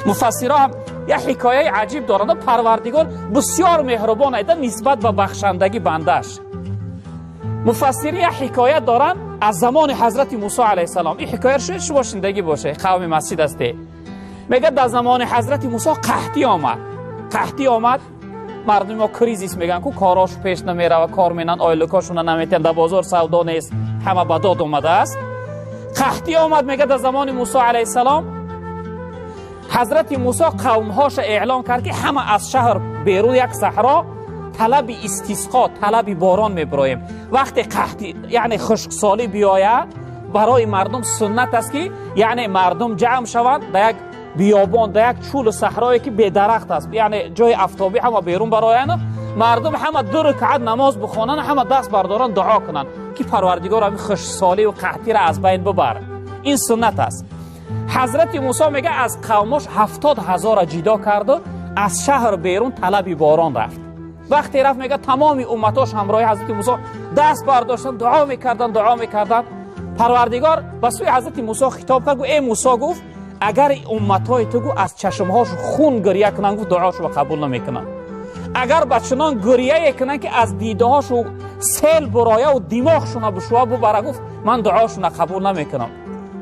Муфассиро ҳам як ҳикояи аҷиб доранд. Парвардигор бисёр меҳрубон айда нисбат ба бахшандагӣ бандааш. Муфассирин як ҳикоят доранд аз замони ҳазрати Мусо алайҳиссалом. Ин ҳикоя шояд шумо шунидагӣ боше, қавми масҷид ҳасте. Мегӯяд, дар замони ҳазрати Мусо қаҳтӣ омад. Қаҳтӣ омад, мардуми мо кризис мегӯянд ку, корош пеш намерава, кор менан, ойликошона наметиҳанд, дар бозор савдо нест, ҳама ба дод омадааст. Қаҳтӣ омад, мегӯяд, дар замони Мусо алайҳиссалом ҳазрати Мусо қавмҳоша эълон кард, ки ҳама аз шаҳр берун як саҳро талаби истисқо, талаби борон мебироем. Вақте қаҳтӣ, яъне хушксолӣ биёяд, барои мардум суннат аст, ки яъне мардум ҷамъ шаванд дар як биёбон, дар як чӯлу саҳрое, ки бедарахт аст, яъне ҷои афтобӣ, ҳама берун бароянд, мардум ҳама 2 ракъат намоз бихонанд, ҳама даст бардоранд, дуо кунанд, ки Парвардигор ҳамин хушксолию қаҳтиро аз байн бибар. Ин суннат аст. Ҳазрати Мусо, мега, аз қавмош 70 0-ра ҷидо карду аз шаҳр берун талаби борон рафт. Вақте рафт, мега, тамоми умматош ҳамроҳи ҳазрати Мусо даст бардоштанд, дуо мекарданд, дуо мекарданд. Парвардигор ба сӯи ҳазрати Мусо хитоб кард, гуфт: «Э Мусо, гуфт, агар умматҳои ту, гуфт, аз чашмҳош хун гиря кунанд, гуфт, дуошро қабул намекунанд. Агар ба чунон гиряе кунанд, ки аз дидаҳошу сел бурояву димоғшуна бушува бубара, гуфт, ман дуошуна қабул намекунам».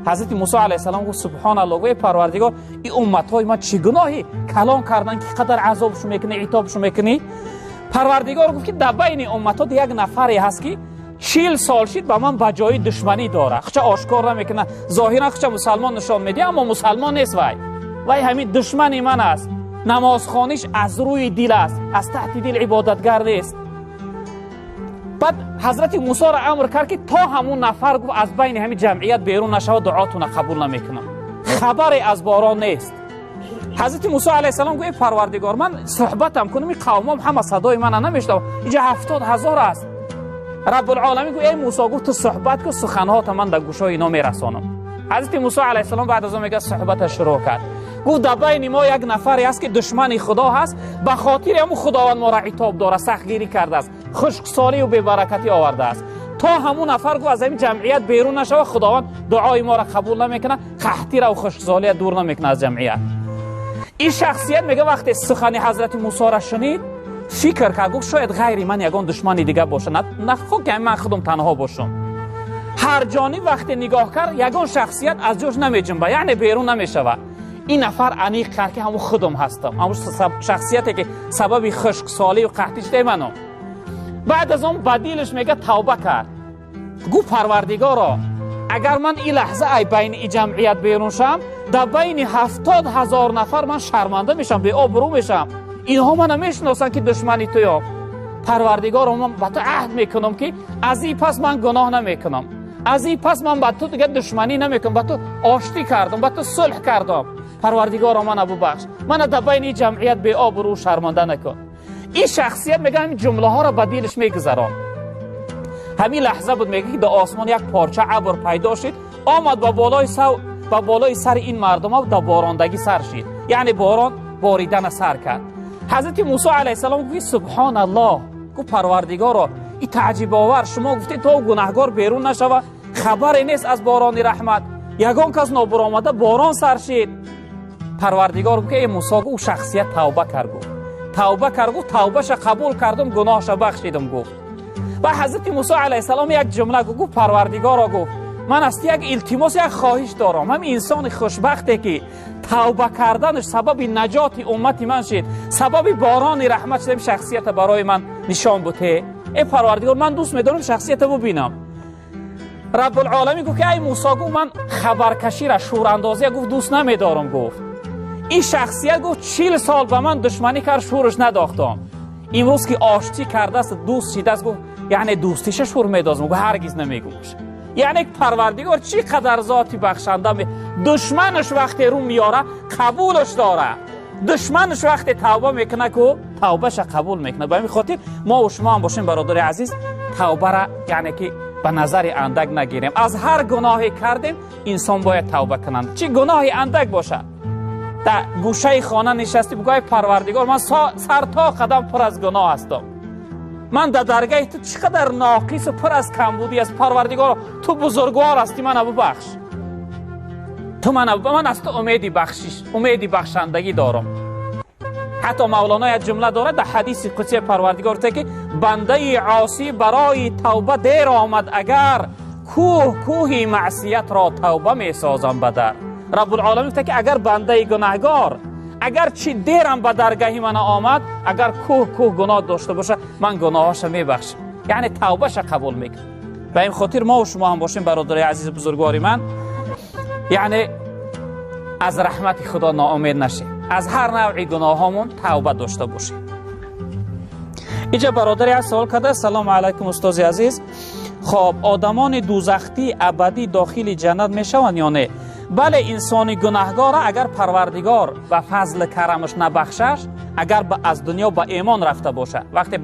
Ҳазрати Мусо алайҳиссалом гуфт: «Субҳоналло, гуфт, Парвардигор, ин умматҳои ман чӣ гуноҳи калон карданд, ки қадар азобшу мекунӣ, итобшу мекунӣ?» Парвардигор гуфт, ки дар байни умматот як нафаре ҳаст, ки 40 сол шид ба ман ба ҷои душманӣ дорад. Хуча ошкор намекунад, зоҳиран хуча мусалмон нишон медиҳад, аммо мусалмон нест. Вай ҳамин душмани ман аст. Намозхониш аз рӯи дил аст, аз таҳти дил ибодатгар нест». Баъд ҳазрати Мусоро амр кард, ки то ҳамун нафар, гуфт, аз байни ҳамин ҷамъият берун нашавад, дуотуна қабул намекунам. Хабаре аз борон нест. Ҳазрати Мусо алайҳиссалом гуфт: «Эй Парвардигор, ман суҳбатам кунам, ин қавмом ҳама садои мана намешнавад, инҷа 70 0 аст». Раббулоламин гуфт: «Эй Мусо, гуфт, ту суҳбат кун, суханҳота ман дар гӯшои ино мерасонам». Ҳазрати Мусо алайҳиссалом баъд аз он, мегӯяд, суҳбата шурӯъ кард, гуфт: «Дар байни мо як нафаре ҳаст, ки душмани Худо ҳаст, ба хотири ҳамун Худованд моро итоб дорад, сахтгирӣ кардааст, хушксолию бебаракатӣ овардааст. То ҳамун нафар, гуфт, аз ҳамин ҷамъият берун нашава, Худованд дуои моро қабул намекунад, қаҳтира хушксолия дур намекунад аз ҷамъият». Ин шахсият, мега, вақте сухани ҳазрати Мусоро шунид, фикр кард, гуфт: «Шояд ғайри ман ягон душмани дига бошад, нахо ки ман худам танҳо бошам». Ҳар ҷониб вақте нигоҳ кард, ягон шахсият аз ҷош намеҷунба, яъне берун намешавад. Ин нафар аниқ кард, ки ҳамун худам ҳастам, ҳамун шахсияте, ки сабаби хушксолию қаҳтӣ шудаи ману. Баъд аз он ба дилаш, мега, тавба кард, гуфт: «Парвардигоро, агар ман ин лаҳза ай байни и ҷамъият берун шавам, дар байни 70 000 нафар ман шарманда мешавам, беобрӯ мешавам. Инҳо мана мешиносанд, ки душмани туё. Парвардигоро, ман ба ту аҳд мекунам, ки аз ин пас ман гуноҳ намекунам, аз ин пас ман ба ту дига душманӣ намекунам, ба ту оштӣ кардам, ба ту сулҳ кардам. Парвардигоро, мана бубахш, мана дар байни ҷамъият беобрӯ шарманда накун». Ин шахсият, мега, ҳамин ҷумлаҳоро ба дилаш мегузарон. Ҳамин лаҳза буд, мега, ки дар осмон як порча абр пайдо шид, омад ба болои сари ин мардума, дар борондагӣ сар шид, яъне борон боридана сар кард. Ҳазрати Мусо алайҳиссалом гуфт: «Субҳоналлоҳ», гуфт, «Парвардигоро, и таъҷибовар, шумо гуфтед, то гунаҳгор берун нашава, хабаре нест аз борони раҳмат, ягон кас нобуромада, борон сар шид». Парвардигор гуфт: «Эй Мусо, гуфт, шахсият тавба кард, гуфт, тавба кард, гуфт, тавбаша қабул кардум, гуноҳша бахшидум», гуфт. Ва ҳазрати Мусо алайҳиссалом як ҷумла гуфт: «Парвардигоро, гуфт, ман аз ту як илтимос, як хоҳиш дорам. Ҳамин инсони хушбахте, ки тавба карданаш сабаби наҷоти уммати ман шид, сабаби борони раҳмат шид, шахсията барои ман нишон буте. Эй Парвардигор, ман дӯст медорам шахсията бубинам». Раббулоламин гуфт, ки ай Мусо, гуфт, ман хабаркашира, шӯрандозия, гуфт, дӯст намедорам. Гуфт, ин шахсият, гуфт, 40 сол ба ман душманӣ кард, шӯраш надохтам. Имрӯз ки оштӣ кардааст, дӯст шидааст, гуфт, яъне дӯстиша шӯр медозам, гуфт, ҳаргиз намегӯш. Яъне Парвардигор чӣ қадар зоти бахшанда! Душманаш вақте рӯ меёра, қабулаш дора. Душманаш вақте тавба мекуна ку, тавбаша қабул мекунад. Ба ҳамин хотир мо шумо ҳам бошем, бародари азиз, тавбара яъне ки ба назари андак нагирем. Аз ҳар гуноҳе кардем, инсон бояд тавба кунанд, чӣ гуноҳи андак бошад. Дар гӯшаи хона нишастӣ, бигӯ: «Парвардигор, ман сар то қадам пур аз гуноҳ ҳастам, ман дар даргаҳи ту чӣ қадар ноқису пур аз камбудӣ аст. Парвардигоро, ту бузургвор ҳастӣ, мана бубахш». Ту ман аз ту умеди бахшиш, умеди бахшандагӣ дорам. Ҳатто Мавлоно як ҷумла дорад дар ҳадиси қудсии Парвардигор, гуфта ки бандаи осӣ барои тавба дер омад, агар кӯҳ кӯҳи маъсиятро тавба месозам ба дар. Раббулоламин гуфта ки агар бандаи гунаҳгор агар чи дерам ба даргаҳи ман омад, агар кӯҳ кӯҳ гуноҳ дошта боша, ман гуноҳаша мебахшам, яъне тавбаша қабул мекунам. Ба ин хотир мо шумо ҳам бошем, бародари азизи бузургвори ман, яъне аз раҳмати Худо ноумед нашем, аз ҳар навъи гуноҳҳомон тавба дошта бошем. Инҷа бародари аз савол карда: салому алайкум, устози азиз, хоб, одамони дӯзахтӣ абадӣ дохили ҷаннат мешаванд ё не? Бале, инсони гунаҳгора агар Парвардигор ба фазли карамаш набахшаш, агар аз дунё ба имон рафта боша, вақте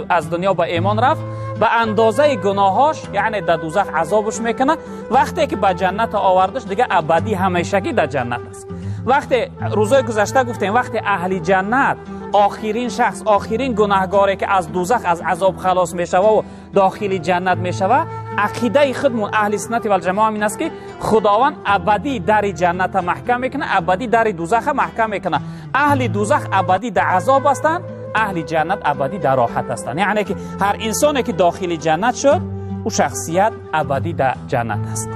аз дунё ба имон рафт, ба андозаи гуноҳош, яъне дар дӯзах азобш мекунад. Вақте ки ба ҷаннат овардаш, дига абадӣ ҳамешагӣ дар ҷаннат аст. Вақте рӯзои гузашта гуфтем, вақте аҳли ҷаннат охирин шахс, охирин гунаҳгоре ки аз дӯзах аз азоб халос мешава ва дохили ҷаннат мешава, ақидаи худмон аҳли суннати валҷамоа ин аст ки Худованд абадӣ дари ҷанната маҳкам мекунад, абадӣ дари дӯзаха маҳкам мекунад. Аҳли дӯзах абадӣ дар азоб ҳастанд, аҳли ҷаннат абадӣ дар роҳат ҳастанд. Яъне ки ҳар инсоне ки дохили ҷаннат шуд, ӯ шахсият абадӣ дар ҷаннат аст.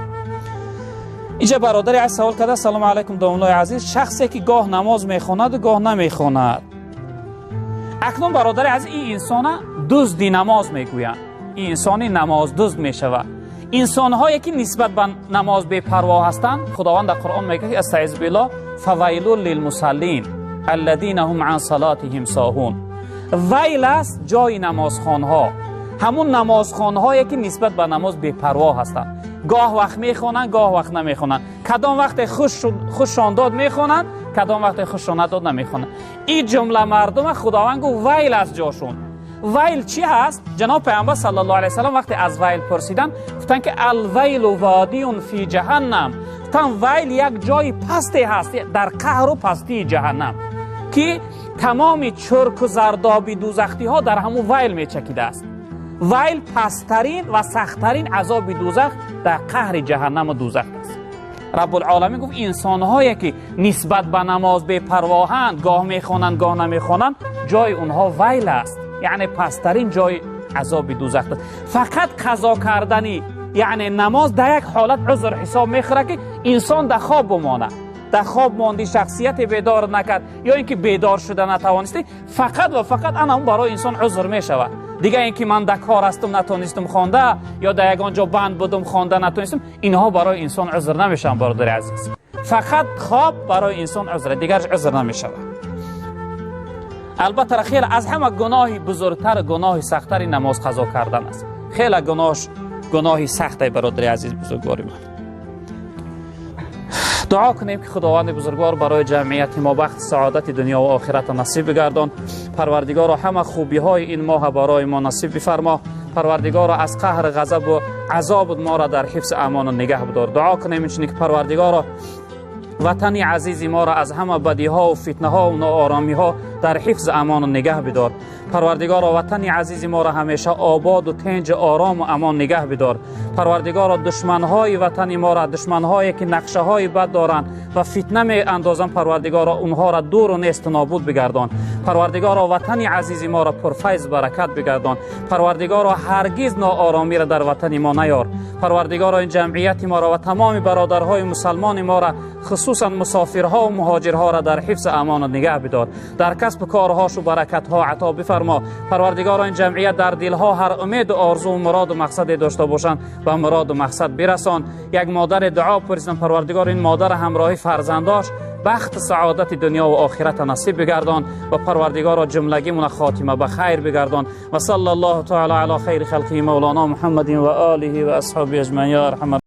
Инҷа бародари аз савол карда: салому алайкум, домуллои азиз, шахсе ки гоҳ намоз мехонаду гоҳ намехонад. Акнун, бародари азиз, ин инсона дузди намоз мегӯянд, ин инсони намоздузд мешавад. Инсонҳое ки нисбат ба намоз бепарво ҳастанд, Худованд дар Қуръон мегӯяд: астаизу биллоҳ, фавайлун лилмусаллин аллазина ҳум ан салотиҳим соҳун. Вайл аст ҷои намозхонҳо, ҳамун намозхонҳое ки нисбат ба намоз бепарво ҳастанд, гоҳ вақт мехонанд, гоҳ вақт намехонанд, кадом вақте хушшон дод мехонанд, кадом вақте хушшон надод намехонанд. Ин ҷумла мардума Худованд гуфт: вайл аст ҷошон. Вайл чӣ ҳаст? Ҷаноб Пайғамбар саллаллоҳу алайҳи васаллам вақте аз вайл пурсиданд, гуфтанд ки алвайлу водиюн фи ҷаҳаннам. Гуфтанд, вайл як ҷои пасте ҳаст дар қаҳру пастии ҷаҳаннам, ки тамоми чурку зардоби дӯзахтиҳо дар ҳамун вайл мечакидааст. Вайл пасттарин ва сахттарин азоби дӯзах дар қаҳри ҷаҳаннаму дӯзах аст. Раббулоламин гуфт, инсонҳое ки нисбат ба намоз бепарвоҳанд, гоҳ мехонанд, гоҳ намехонанд, ҷои онҳо вайл аст, яъне пасттарин ҷои азоби дӯзах аст. Фақат қазо кардани, яъне намоз, дар як ҳолат узр ҳисоб мехӯрад, ки инсон дар хоб бимонад. Дар хоб монди, шахсияте бедор накард ё ин ки бедор шуда натавонистӣ, фақат ва фақат ана он барои инсон узр мешавад. Дигар ин ки ман дар кор ҳастам, натонистам хонда, ё дар ягон ҷо банд будум, хонда натонистам, инҳо барои инсон узр намешаванд, бародари азиз. Фақат хоб барои инсон узр, дигараш узр намешавад. Албатта, хеле аз ҳама гуноҳи бузургтар, гуноҳи сахттари намоз қазо кардан аст. Хеле гуноҳш гуноҳи сахте, бародари азиз, бузургвори ман. Дуо кунем ки Худованди бузургвор барои ҷамъияти мо бахти саодати дунё ва охирата насиб бигардон. Парвардигоро, ҳама хубиҳои ин моҳа барои мо насиб бифармо. Парвардигоро, аз қаҳр, ғазабу азоб моро дар ҳифзи амону нигаҳ бидор. Дуо кунем инчунин ки Парвардигоро ватани азизи моро аз ҳама бадиҳо ва фитнаҳо ва нооромиҳо дар ҳифзи амону нигаҳ бидор. Парвардигоро, ватани азизи моро ҳамеша ободу тинҷу орому амон нигаҳ бидор. Парвардигоро, душманҳои ватани моро, душманҳое ки нақшаҳои бад доранд ва фитна меандозанд, Парвардигоро, онҳоро дуру несту нобуд бигардон. Парвардигоро, ватани азизи моро пурфайз, баракат бигардон. Парвардигоро, ҳаргиз нооромиро дар ватани мо наёр. Парвардигоро, ин ҷамъияти моро ва тамоми бародарҳои мусалмони моро, хусусан мусофирҳо ва муҳоҷирҳоро дар ҳифзи амону нигаҳ бидор, дар касбу корҳошу баракатҳо ато бифармо. Парвардигоро, ин ҷамъият дар дилҳо ҳар умеду орзу, муроду мақсаде дошта бошанд, ба муроду мақсад бирасон. Як модаре дуо пурсидам: Парвардигор, ин модара ҳамроҳи фарзандош бахти саодати дунё ва охирата насиб бигардон ва Парвардигоро, ҷумлагимона хотима ба хайр бигардон. Ва салла Аллоҳу таала ала хайри халқиҳи мавлоно Муҳаммадин ва олиҳи ва асҳоби аҷмаин, я арҳамар.